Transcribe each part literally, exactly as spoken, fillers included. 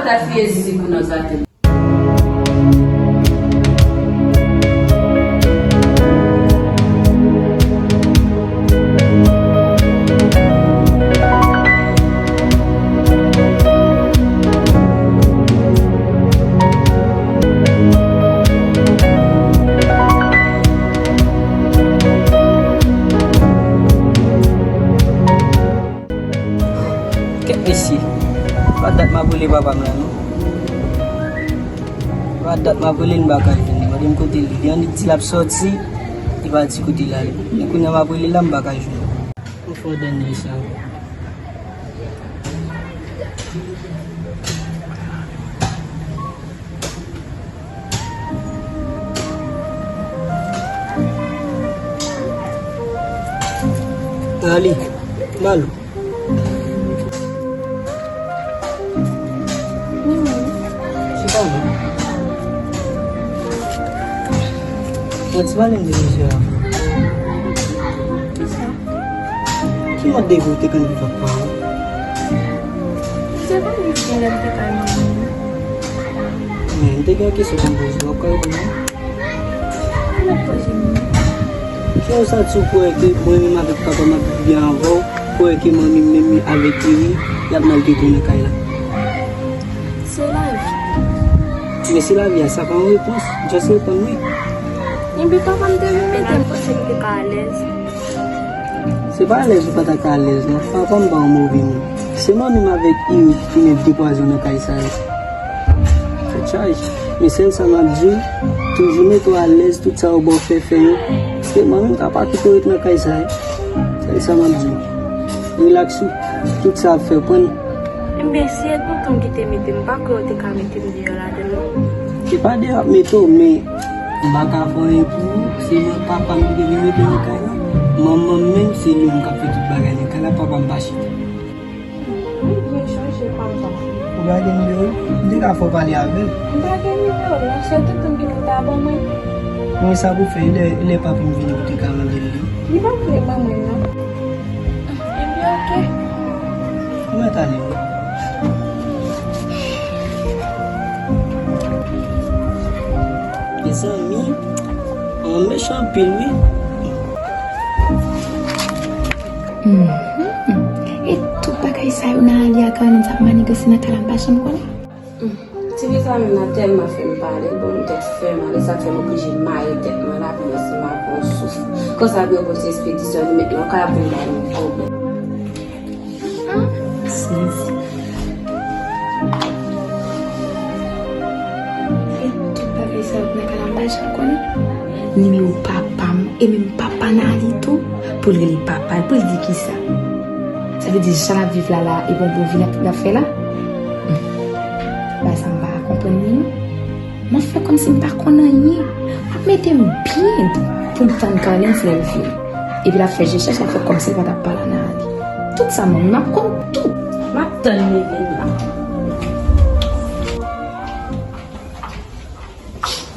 Sa siye zizi pou nan zaten. Kèt mesye, pa dat m ap rele papa m la non. Pa dat m ap rele l m pa ka jwenn li. Mande m kote l ye. Li annik di l ap sòti, li pa di kote l ale. Men kounye a m ap rele l la m pa ka jwenn li. Ou fò dènye sa. Dali, Malo. Se pa vre. Mwen ti pale m de mesye a. Kisa? Ki mòd de vi w te konn viv ak pa w? Se pa li ki lè m te kay manman m. Men, m te gen yon kesyon pou m poze w, w ap ka reponn mwen? Ki w santi w kwè ke mwen menm avèk papa m ap viv byen avè w, kwè ke manmi m menm avèk Iri, y ap maltrete w nan kay la? Se lavi. Men se lavi a, sa pa yon repons. Just reponn mwen. Ebyen papa m te vin mete m panse m te ka alèz. Se pa alèz ou pa ta ka alèz non. Papa m pa yon move moun. Se manmi m avèk Iri ki te met de pwazon nan kay sa yo. Tèt chaje. Men sèl sa m ap di w, toujou mete w alèz, tout sa yo ba w fè, fè yo. Paske manmi m ka pa kite w ret nan kay sa yo. Sèl sa m ap di w. Rilaks ou. Tout sa ap fè prann. Enben, si e tonton ki te mete m, m pa kwè yo te ka mete m deyò ladan l non. Se pa deyò y ap mete w, men m pa ka fè anyen pou ou. Se mwen, papa m ki te vin mete w nan kay la. Manman m menm, se li menm k ap fè tout bagay nan kay la, papa m pa chita. Ou byen chanje papa. Ou pa gen nimewo l? M te ka fè w pale avè l. M pa gen nimewo l non, se tonton m ki pou ta ban mwen. Men sa pou fè, lè, lè papi m vini, ou te ka mande l li. Li pa vle ban mwen non. Ebyen, oke. Ou mèt ale wi. Mezanmi, yon mechan anpil wi. Mhm. E tout bagay sa yo nan Arly ak Carlens ap manigase nan kay la, m pa janm konnen. Ti fi sa menm nan tèlman fè m pale, bon, m tèt fè m ale, sa fè m oblije mare tèt mwen la pou mwen si m ap pran souf. Konsa pou yo pote ekspedisyon, li met mwen kay ap vin bay mwen pwoblèm. Sezi. E tout bagay sa yo nan kay la, m pa janm konnen. Nimewo papa m, e menm papa Nali tou, pou l rele papa l, pou l di kisa? Sa vle di jan l ap viv la la, e bon, bon vi l ap, l ap fè la? Hmm. Bagay sa m pa ka konprann li non. M ap fè kòmsi m pa konn anyen. M ap mete m byen pou m tann Carlens lè l vini. Epi l ap fè je chèch, l ap fè kòmsi l pa t ap pale a Nali. Tout sa, manmi m ap konn tout. M ap tann li vini la.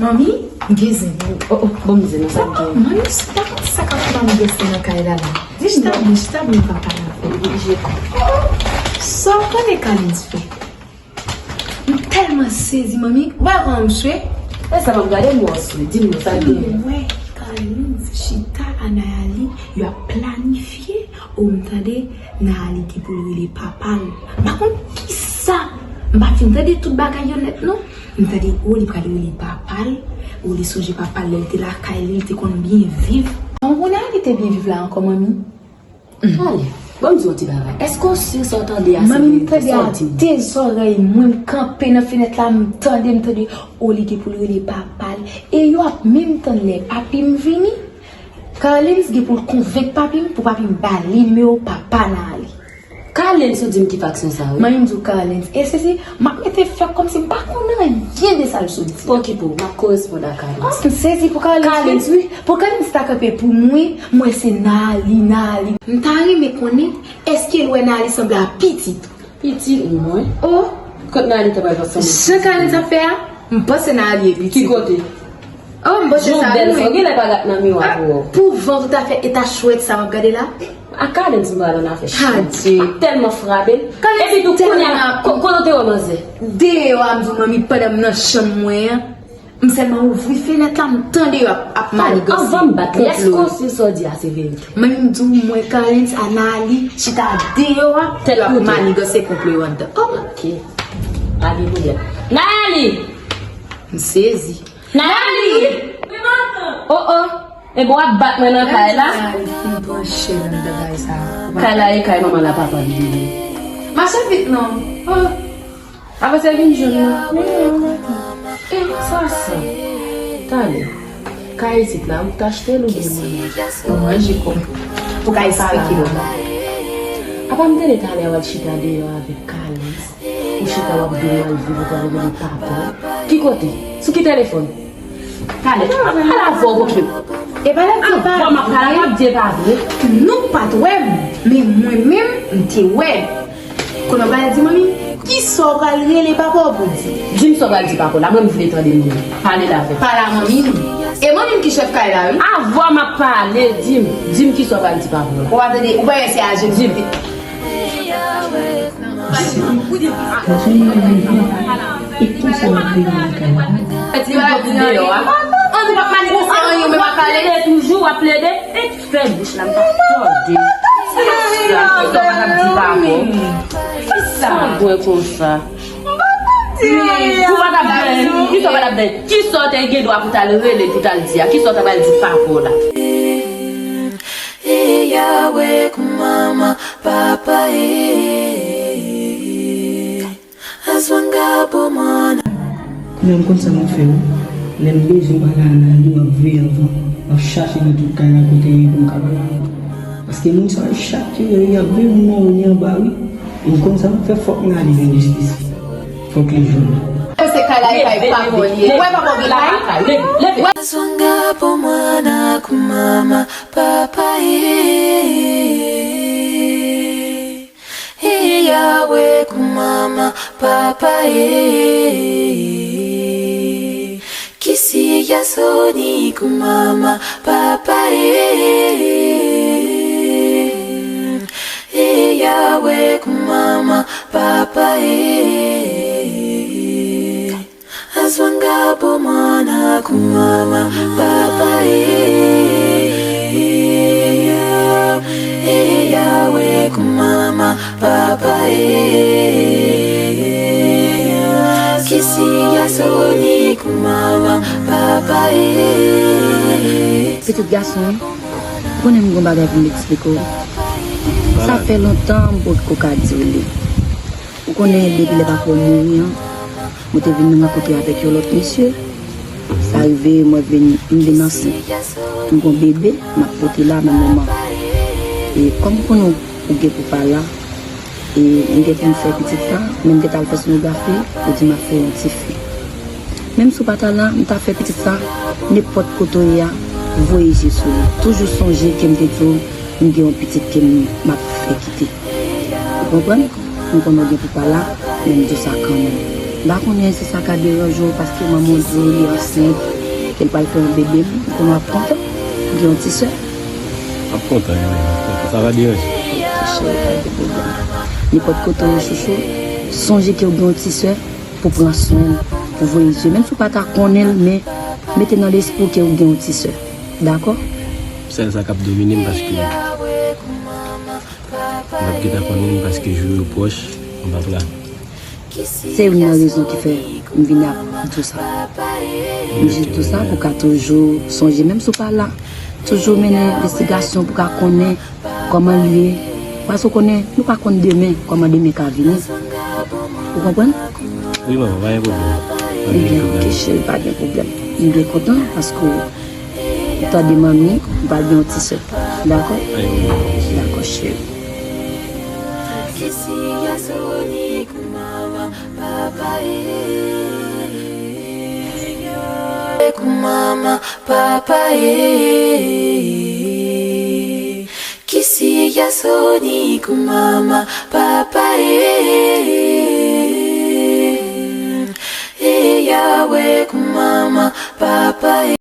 Manmi, m gen zen pou ou. Oh, oh, bon, m zen nan sa m gen. Manmi, sa, sa k ap fè manmi gen zen nan kay la la? Chita byen, chita byen, papa la. Sa w konnen Carlens fè? M tèlman sezi, manmi. Ou pa wè kòman m swe? E sa m ap gade m wè w swe. Di m non, sa k gen? M wè Carlens chita a Nali, y ap planifye. O, m tande Nali gen pou l rele papa l. M pa konn kisa. M pa fin tande tout bagay yo nèt non. M tande, o, li pral rele papa l. O, li sonje papa l lè l te lakay li, li te konn byen viv. Kòman pou Nali te byen viv la ankò, manmi? Ale, ban m di w yon ti bagay. Èske w si sa w tande a se verite sa w di m? Manmi, m tande a de zòrèy mwen, m kanpe nan fenèt la, m tande, m tande, o, li gen pou l rele papa l. E yo ap menm tann lè papi m vini. Carlens gen pou l konvenk papi m, pou papi m ba li nimewo papa Nali. Carlens, ou di m ki faksyon sa, wi. Manmi, m di w Carlens. E sezi, m ap mete fè kòmsi m pa konn anyen de sa l sot di. Pòkipo, m ap koresponn a Carlens. Ah, m sezi pou Carlens. Carlens, wi. Pou Carlens ta kanpe pou mwen, mwen se Nali, Nali. M ta renmen konnen, èske l wè Nali sanble a pitit? Pitit mwen? O. Kot Nali ta pral sanble? Jan Carlens ap fè a, m panse Nali e pitit. Ki kote? Oh, m panse sa, wi. Bèl fò, genlè pa gat nan miwa pou wè w. Pou vant ou ta fè eta chwèt sa w ap gade la? A Kalens m pral ann afè chwèt. Adye. M ap tèlman frape l. Kalens tèlman. Epi tou kounye a, ko-, kote w te wè manzè? Deyò a, m di w, manmi, pandan m nan chanm mwen an, m sèlman ouvri fenèt la, m tande yo ap, ap maniganse. Anvan m bat li, èske w si sa w di a se verite? Manmi, m di w, mwen, Kalens, Anali chita deyò a, yo ap maniganse konplo yo anndan. Oh! Ok. Pa gen pwoblèm. Nayali! M sezi. Nayali! Wi, matant! Oh, oh! Ebyen w ap bat mwen nan kay la? Nayali fin pran chèz anndan kay sa a. Kay la e kay manman l a papa l li ye. Mache vit non. Oh. Avanse vin jwenn mwen. Men non, matant. E sa sa? Talè. Kay isit la, ou t achte l oubyen mwen? Mwen manje kòm. Pou ka esplike nou. Apa m tande talè w al chita deyò avèk Kalens? Ou chita w ap di w al viv, ou pral rele papa w. Ki kote? Sou ki telefòn? Talè, m ap pale avè w, oke. E pa lè m te pale. Bon, m ap pale avè w, m ap di e pa vre. Nou pa t wè m, men mwen menm, m te wè l. Kounye a w pral di manmi, kisa w pral rele papa w pou di? Di m sa w pral di papa w la, mwen m vle tande manmi. Pale l avè m. Pale a manmi. E manmi m ki chèf kay la, wi. Avè w m ap pale, di m, di m kisa w pral di papa w la. Ou pa tande, ou pa wè se aje m. Di m. Mwen sonje yon jou, e konsa w ap rele nan kay la. Li pa di deyò a. An, nou p ap maniganse anyen, men w ap pale. W ap plede toujou, w ap plede. E fè bouch la, m p ap tande. Kisa? Kisa w pa t ap di papa w? Kisa? Sa dwe konsa. Ou pa t ap gen, kisa w pa t ap gen? Kisa w te gen dwa pou t al rele, pou t al di a? Kisa w ta pral di papa w la? E Yahweh, kumama, papa, e. Aswanga, bomana. Kounye a m konn sa m ap fè wi. Lè m bezwen pale a Anali, m ap veye anvan. M ap chache nan tout kay la kote l ye pou m ka pale avè l. Paske moun sa yo chak ki rele y ap veye moun nan yo ni anba wi. E m konn sa m ap fè, fòk m gade lenjistis. Fòk li jwenn. Se kay la, e kay papa w li ye. Ou wè papa w gen kay? Leve, leve. Aswanga, bomana, kumama, papa, e. E Yahweh, kumama, papa, e. Kisiya soni, kumama, papa, e. E Yahweh, kumama, papa, e. Aswanga, bomana, kumama, papa, e. E Yahweh, kumama, papa, e. Kisiya soni, kumama, papa, e. Pitit gason, ou konnen m gon bagay pou m eksplike w. Sa fè lontan m potko ka di w li. Ou konnen depi lè papa w mouri an, mwen te vin rankontre avèk yon lòt mesye. Sa rive, mwen vin, m vin ansent. M gon bebe, m ap pote la nan moman. E kòm ou konnen ou gen pou pa la, e m gen pou m fè pitit sa, men m gentan al fè sonografi, yo di m ap fè yon tifi. Menm si w pa ta la, m ta fè pitit sa, nenpòt kote w ye a, voye je sou li. Toujou sonje ke m te di w, m gen yon pitit ke m, m ap fè kite. Ou konprann? M konnen w gen pou pa la, men m di w sa kanmenm. M pa konnen si sa ka deranje w, paske manman w di w li ansent, ke l pral fè yon bebe, m konnen w ap kontan. M gen yon ti sè. M ap kontan, wi, m ap kontan. Sa pa deranje. Ok, cheri, pa gen pwoblèm. Nenpòt kote w ye, chouchou, sonje ke w gen yon ti sè pou pran swen l, pou voye je. Menm si w pa ta konnen l, men mete nan lespri w ke w gen yon ti sè. Dakò? Sèl sa k ap domine m, paske m p ap gentan konnen l, paske jou yo pwòch, m p ap la. Se youn nan rezon ki fè m vin ap di w sa. M jis di w sa pou w ka toujou sonje, menm si w pa la, toujou mennen envestigasyon pou w ka konnen kòman l ye. Paske w konnen, nou pa konn demen, kòman demen ka vini. Ou konprann? Wi, manman, pa gen pwoblèm. Pa gen pwoblèm. Ebyen, ok, cheri, pa gen pwoblèm. M byen kontan paske w tande manmi, m pral gen yon ti sè. Dakò? Pa gen pwoblèm. Dakò, cheri. Kumama, papa, e. Kisiya soni, kumama, papa, e. E Yahweh, kumama, papa, e.